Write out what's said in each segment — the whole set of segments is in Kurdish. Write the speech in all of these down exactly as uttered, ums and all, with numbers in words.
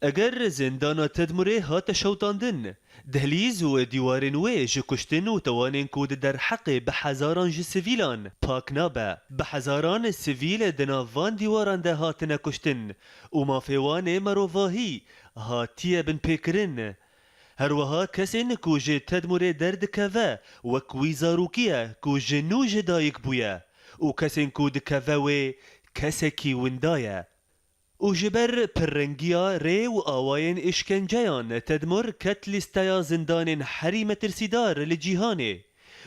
Eger zindana Tedmurê hate şewtandin, dehlîz û dîwarên wê ji kuştin û tewanên ku di derheqê bi hezaran ji sivîlan pak nabe. Bi hezaran sivîl di nav van dîwaran de hatine kuştin û mafê wan ê merovahî hatiye binpêkirin. Her wiha kesên ku ji Tedmurê derdikeve, wek wî zarokî ye ku ji nû ji dayik bûye û kesên ku dikeve wê kesekî winda ye. Û ji ber pirrengiya rê û awayên îşkenceyan Tedmur ket lîsteya zindanên herî metirsîdar li cîhanê.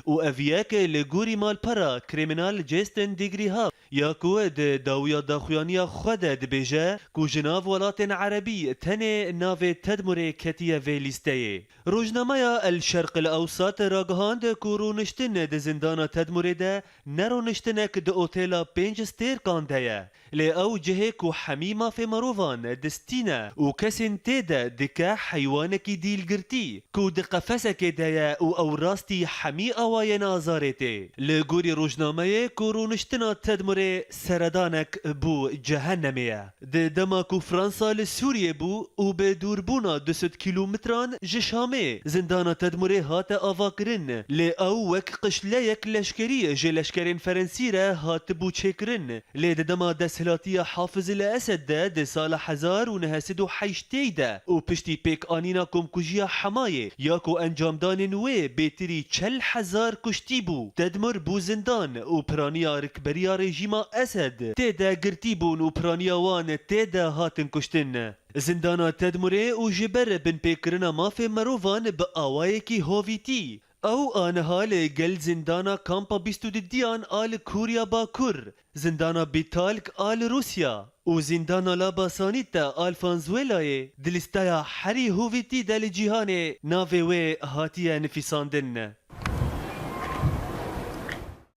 Û ev yek li gorî malpera krîmînal Justin Digriha ya ku di dawiya daxuyaniya xwe de dibêje ku ji nav welatên erebî tenê navê Tedmurê ketiye vê lîsteyê. Rojnameya El Şerq El Ewsat ragihand ku rûniştin di zindana Tedmurê de ne rûniştinek di otêla pênc stêrkan de ye. Lê ew cihê ku hemî mafê mirovan distîne û kesên tê de dike heywanekî dîlgirtî ku di qefesekê de ye û ew rastî hemî awayên azarê tê. Li gorî rojnameyê ku rûniştina Tedmurê seredanek bo cehennemê ye. Di dema ku Fransa li Sûriyê bû û bi dûrbûna du sed kîlometran ji Şamê zindana Tedmurê hate avakirin, lê ew wek qişleyek leşkerî ji leşkerên Ferensî re hatibû çêkirin. Lê di dema desthilatiya Hafiz el Esed de di sala hezar û neh sed û heştê de û piştî pêkanîna komkujiya Hemayê ya ku encamdanên wê bêtirî çel hezar kuştî bû, Tedmur bû zindan û piraniya rikberiya rejîma Esed tê de girtî bûn û piraniya wan tê de hatin kuştin. Zindana Tedmurê û ji ber binpêkirina mafê mirovan bi awayekî hovîtî, ew aniha li gel zindana Kampa bîst û dudiyan a li Kûriya Bakur, zindana Bitalk a li Rûsya û zindana La Basanita a li Venezuelayê di lîsteya herî hovîtî de li cîhanê navê wê hatiye nifîsandin.